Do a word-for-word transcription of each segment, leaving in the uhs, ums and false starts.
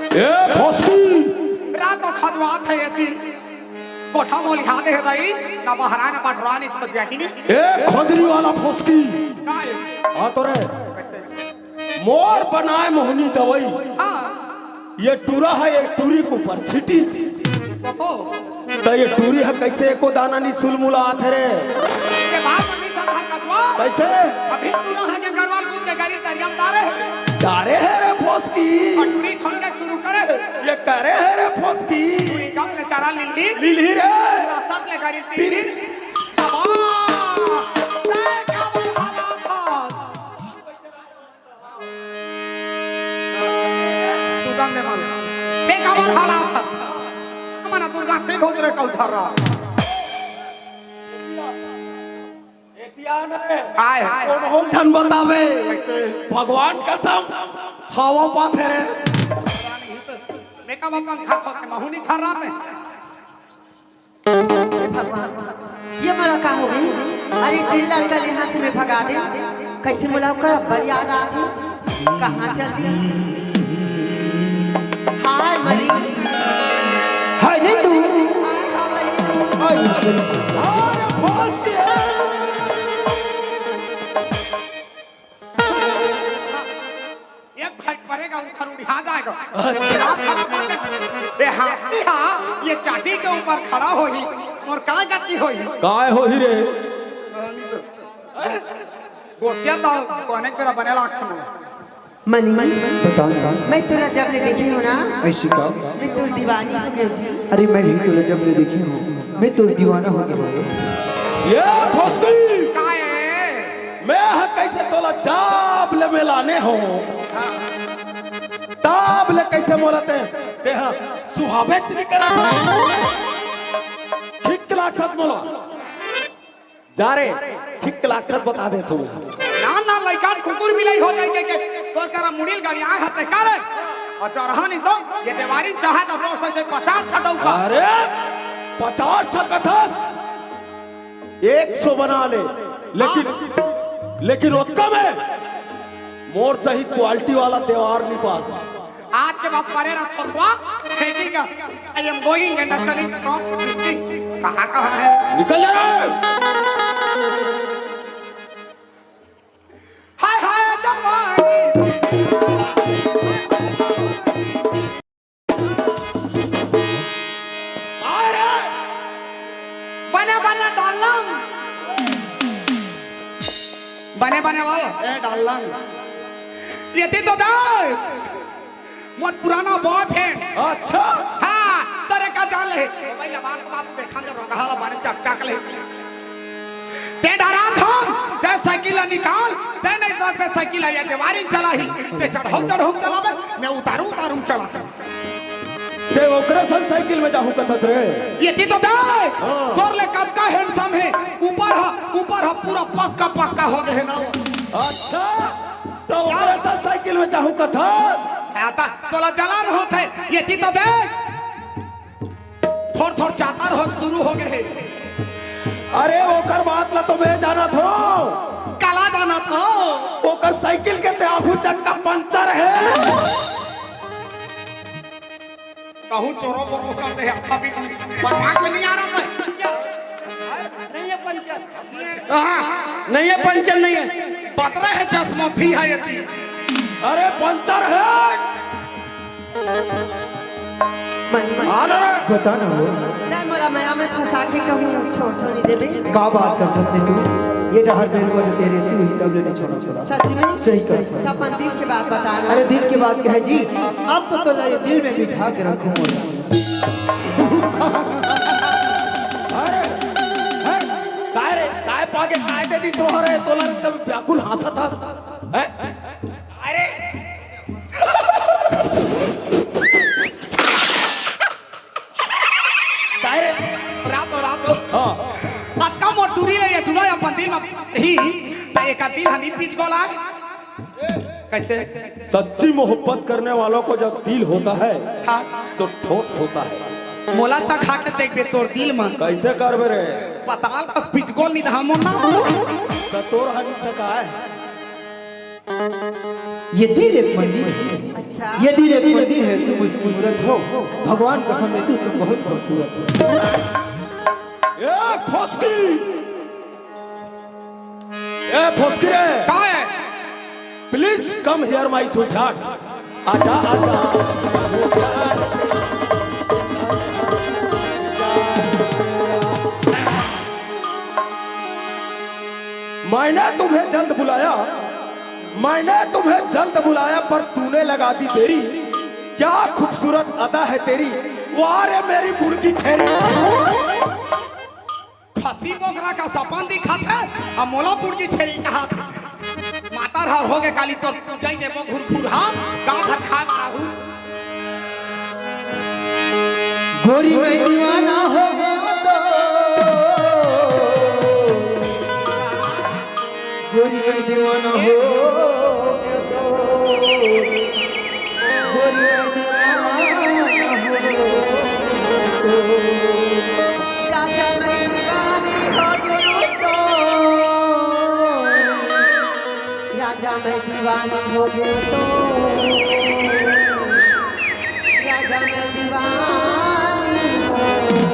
ए, फोसकी! रात तो खजवात हे एती। कोठा मोल याद हे भाई, ना बहरा, ना बटरा, नहीं तो जाही नहीं। ए, खोदरी वाला फोसकी! काय? हाँ तो रे। मोर बनाए मोहनी दवाई। हाँ। ये टूरा हे, ये टूरी के ऊपर छिटिस। ओहो। त ये टूरी ह कइसे एको दाना नी सुलमुलात हे रे? ये बात अभी तक हर कटवा। कइसे? अभी टूरा ह के गरवाल कूद के गरी दरिया में डारे हे। डारे हे रे फोसकी। और टूरी छोड़ के शुरू करे हे। ये करे हे रे फोसकी। टूरी कब ले चारा लीलही? लीलही रे। टूरा सब ले गरी तीरी। तीरी। शाबाश। तय का बोल हालात ह। सुदान दे मारे। ते काबर हालात ह? हमन दुर्गा सिंह होत रे कौथर रहा। काय? कोनो झन बतावे। भगवान कसम, हवा पाथे रे। मैं का पंखा खोल के महूनी झर्रा में। हे भगवान, ये मोला का होगे? अरे, जेन लड़का ल इहाँ से मैं भगा देंव, कइसे मोला ओकर बड़ याद आथे। कहाँ चल दिस? हाय मरी। हाय नहीं तू। हाय, हाय मरी। हाय। अरे, फंस गया। एक फाइट पड़ेगा, उखर उड़िया जाएगा। अच्छा। ए हाँ, ए हाँ, ये चाटी के ऊपर खड़ा होही, मोर का गति होही? काय होही रे? गोसिया तो कोने पर बने लागथे मोला। मनीष, बताओ ना। मैं तोला जब ले देखे हों ना, ऐसी का? मैं तोर दीवानी हो गई जी। अरे, मैं भी तोला जब ले देखे हों, मैं तोर दीवाना हो गई हूँ। ये फसगई! काय? मैं ह कइसे तोला जाब ले मिलाने हों? ताब ले कइसे मोला ते, ते ह सुहावे च नी करा। ठीक लागत मोला। जा रे, ठीक लागत बता दे तू। ना, ना, लइकान कुकुर बिलाई हो जाए के, के तोर करा मुड़िल गड़िया हते का रे? अच्छा, रहा नहीं तो, ये देवारी चाहे तो सोच सकते पचास छटऊ का। अरे, पचास ठकत हस? एक सौ बना ले, लेकिन, हाँ। लेकिन ओतका में मोर सही क्वालिटी वाला देवार नहीं पास। आज के बाद परे रह थोथवा, फेंकी का। I am going and selling from district। कहाँ, कहाँ है? निकल जा रे। हाय, हाय, जवानी। अरे! बने, बने डालम। बने, बने वो, ए डालम। ये ती तो दे। मोर पुराना बॉयफ्रेंड। अच्छा। हाँ, तोरे का जान ले। भाई, लबान बाबू देखा दे, रोगहा लबान चक चक ले। ते डरा था, ते साइकिल ला निकाल, ते नहीं तो पे साइकिल आया, देवारी चला ही, ते चढ़ाऊ चढ़ाऊ चलावे, मैं उतारू उतारू चला। ते ओकरे संग साइकिल में जाहू कथत रे? ये ती तो दे, हाँ। तोर ले कतका handsome है, ऊपर हा, ऊपर हा पूरा पक्का पक्का हो गए ना। अच्छा, तो ओकरे संग साइकिल में जाहू कथत? आता, तोला जलन होत है, ये ती तो दे। थोर थोर चातर हो शुरू हो गए। अरे ओकर बात ला तो मैं जानत हों। काला जानत हों। ओकर साइकिल के ते आगू चक्का पंचर है। कहूँ चोरो बोरो कर दे आधा बीच में। बनवा के नहीं आ रहा था। नहीं है पंचर। हाँ, नहीं है पंचर, नहीं है। पतरा है चश्मा भी है ये। अरे पंचर है। मन, मन। आ ना रे। बता ना हो। तै मोला मया में फंसा के कहूँ छोड़, छोड़ देबे। का बात करथस ते तू? ये डहर बेल को जो तेरे तू ही तब ले नहीं छोड़ा, छोड़ा। सच में? सही कर। तो अपन दिल के बात बता ना। अरे दिल की बात कहे जी, अब तो तोला ये दिल में बिठा के रखूं मोला। अरे, हैं? काय रे? काय पाके काय दे दी तोहरे? तोला रे तब व्याकुल हंसत हा। हैं? अरे, काय रे? रातो, रातो। हाँ। अतका मोर टूरी ले ये टूरा अपन दिल में ही, ता एकर दिल हनी पीछ गोला। कैसे? सच्ची मोहब्बत करने वालों को जब दिल होता है, हाँ। तो ठोस होता है। मोला चखा के देखबे तोर दिल में। कैसे करबे रे? पताल का पीछ गोल निधामो ना हो। तो तोर हनी तक आए। ये दिल एक मंदिर है। अच्छा। ये दिल एक मंदिर है। तुम मुस्कुरात हो, भगवान कसम में तू, तुम बहुत खूबसूरत हो। ए फुसकी, ए फुसकी रे। का है? Please come here, my sweetheart. आजा, आजा। मैंने तुम्हें जल्द बुलाया, मैंने तुम्हें जल्द बुलाया, पर तूने लगा दी देरी। क्या खूबसूरत अदा है तेरी, वाह रे मेरी बुड़की छेरी। खसी बोकरा का सपन दिखाथे, अउ मोला बुड़की छेरी कहाथे। मातर हर होगे काली तोर पूजई देबो घुरघुरहा, गाँव भर खाए बर आहू। गोरी मैं दीवाना हो गया तो, गोरी मैं दीवाना हो गया तो, गोरी मैं दीवाना हो गया तो। राजा मैं दीवानी हो गया तो, राजा मैं दीवानी हो गया तो, राजा मैं दीवानी हो गया तो।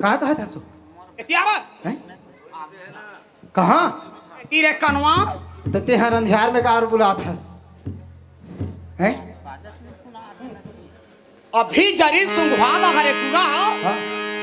का कहत हस? एती आवा। हैं? कहाँ? एती रे कनवा। त तेहा अंधियार में काबर बुलात हस? हैं? अभी जरी सुंघवा दा हरे टूरा। हाँ।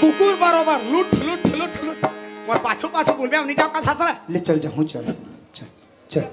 कुकुर बरोबर लुट, लुट, लुट, लुट। मोर पाछू, पाछू बोलबे, अब नहीं जाओ का सासरा। ले चल जाहूँ, चल, चल, चल।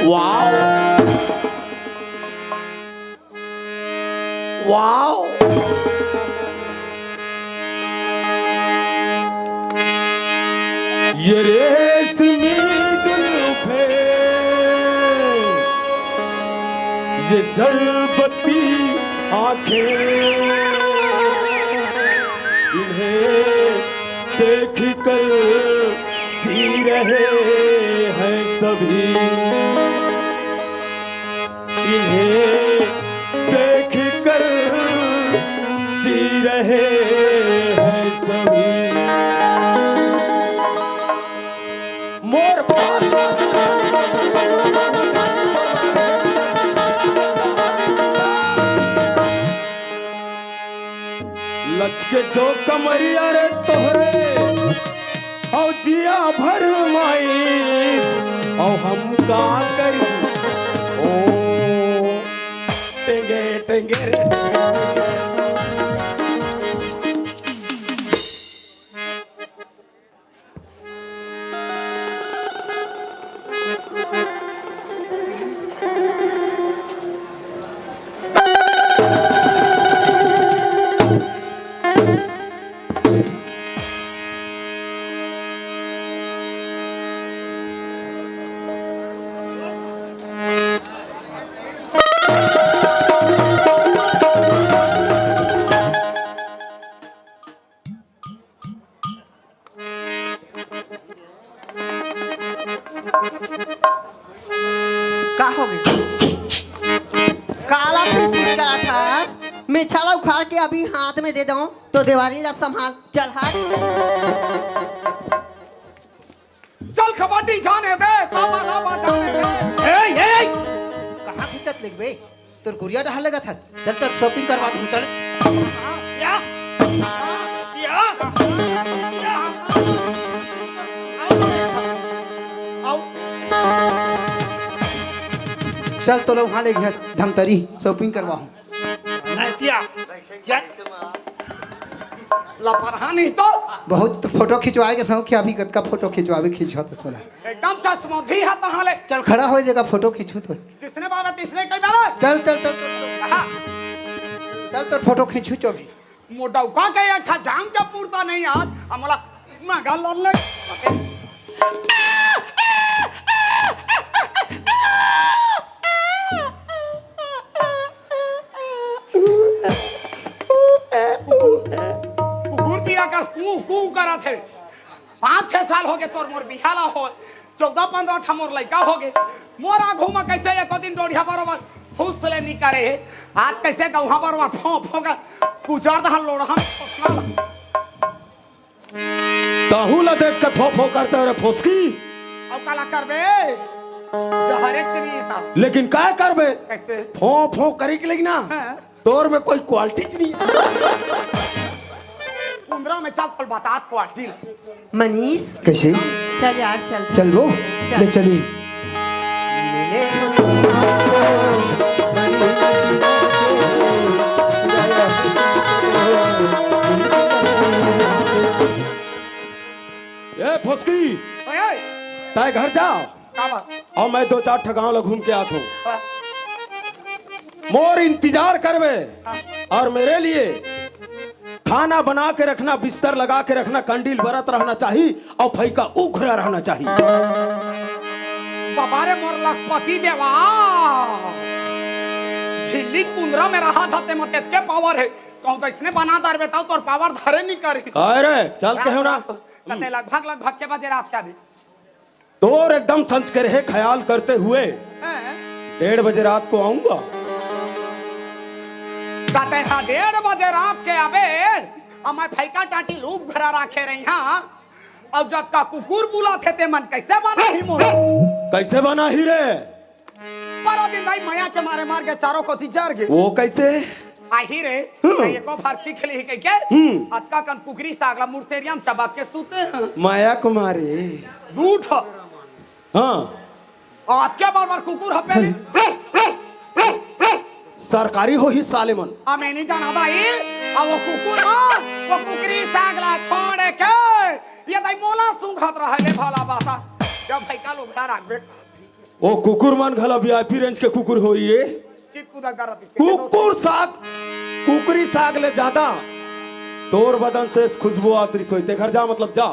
Wow! Wow! ये रेशमी जुल्फे, ये शरबती आंखें, इन्हें देख कर जी रहे हैं सभी। इन्हें देख कर जी रहे हैं सभी। मोर पास लचके जो कमरिया रे तोहरे, औ जिया भर माई, औ हम का करी? ओ टेंगे टेंगे रे। का हो गे? काला फिसफिस करत हस? मेछा ला उखाड़ के अभी हाथ में दे दंव, तो देवारी ला संभाल। चल हट। चल कबड्डी जाने दे, साबा लाबा जाने दे। ए, ए, ए! कहाँ खींचत लेगबे? तोर गुड़िया डहर लगत हस। चल, चल, shopping करवा दूँ, चल। या, या, या, आओ। चल, तोला उहाँ ले गया धमतरी, shopping करवाहूँ। नहीं, या, या। लपरहा नहीं तो। बहुत photo खिंचवाए के शौक हे, अभी कतका photo खिंचवाबे, खिंचवात तोला। एकदम चश्मोधी हे तहाँ ले। चल, खड़ा हो, जगह photo खींचू तो। जिसने बाबा तीसरे कई बार। चल, चल, चल, चल, चल। हाँ। चल, तो photo खींचू चो भी। मोटौका के एक ठा जाम जब पुरता नहीं आज, हमला मगा लड़ ले। कुकुर पिया कर कू कू करत हे। पाँच छह साल हो गे तोर मोर बिहा ला हो, चौदह पन्द्रह ठा मोर लइका हो गे। मोर आघू म कइसे एको दिन डोढ़िया बरोबर फुस ले नी करे हे। आज कइसे गौहा बरोबर फों फों का कुचर दहा लोड़हा में फसना ला। तहू ला देख के फों फों करते रे फोसकी। अब काला करबे? जहरे चनी ता। लेकिन का करबे? कइसे? फों फों करी के लेकिन ना। हाँ। तोर में कोई quality नहीं है। कुंदरा में चल, चल बतात quality ले। मनीष, कइसे? चल यार, चल। चल वो, चल। ले चली। ए फुसकी, ओए, ओए। तय घर जा। का बात? अउ मैं दो चार ठा गांव ला घूम के आत हूँ। हाँ। मोर इंतजार करबे हाँ। अउ मेरे लिए खाना बना के रखना, बिस्तर लगा के रखना, कंडील बरत रहना चाही अउ फइका उघरा रहना चाही। बाबा रे मोर लखपति देवा, झिल्ली कुंदरा में रहा था ते मत एतके power हे, कहूँ तो इसने बना दरबे तब तोर power धरे नहीं करे। अरे चल कहेव ना। कते लगभग, लगभग के बजे रात के आबे? तोर एकदम संस्कार हे, ख्याल करते हुए हाँ। डेढ़ बजे रात को आऊंगा। कते हा डेढ़ बजे रात के आबे, अउ मैं फइका टाटी लूप घरा राखे रही हाँ, अउ जतका कुकुर बुलाथे ते मन कइसे बनाही मोला? कइसे बनाही रे? पर ओ दिन दाई मया के मारे मर गे, चारों कोती जर गे। वो कइसे? आही रे, हम्म। त एको फरची खेली ही कहिके, हम्म। अतका कन कुकरी साग ला मुरसेरिया म चबक के सूते हैं। मया के मारे। दू ठो। हाँ। अतके बड़ बड़ कुकुर ह पेले। सरकारी होही साले मन। आ मैं नहीं जाना दाई, आ वो कुकुर ह, वो कुकरी साग ला छोड़ के, ये दाई मोला सूंघत रहे ले भला बाता। जब भाई का लोग ना राखबे। ओ कुकुर मन घला वीआईपी रेंज के कुकुर होई रे। चित कूदा कर रही। कुकुर साग, कुकरी साग ले ज्यादा तोर बदन से खुशबू आत रहिस होई। ते घर जा, मतलब जा।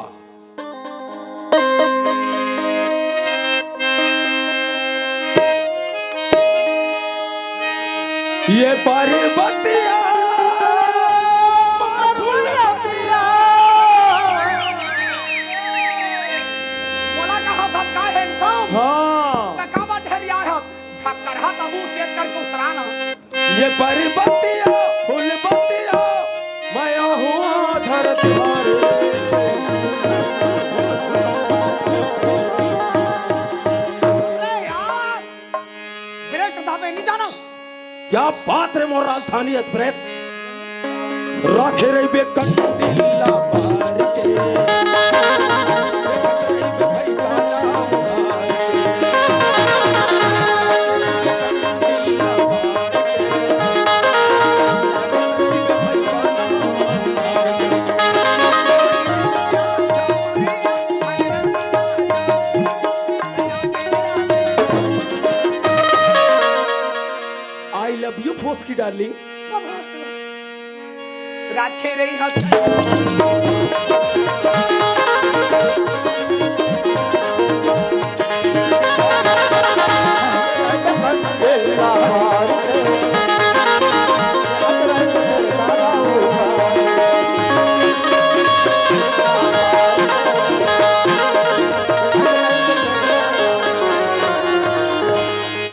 ये पर्वतिया मोला कहा धमका है सब। हाँ। त काबर ढेरिया है? झक्करहा तबू चेत करके उसराना। ये पर्वतिया, फूलबतिया, मैं हूँ धरती पर। अरे यार, ब्रेक दाबे नहीं जाना। क्या बात रे मोर राजधानी एक्सप्रेस। राखे रहिबे कंडीला बार के। I love you, फोस्की डार्लिंग। राखे रही हस।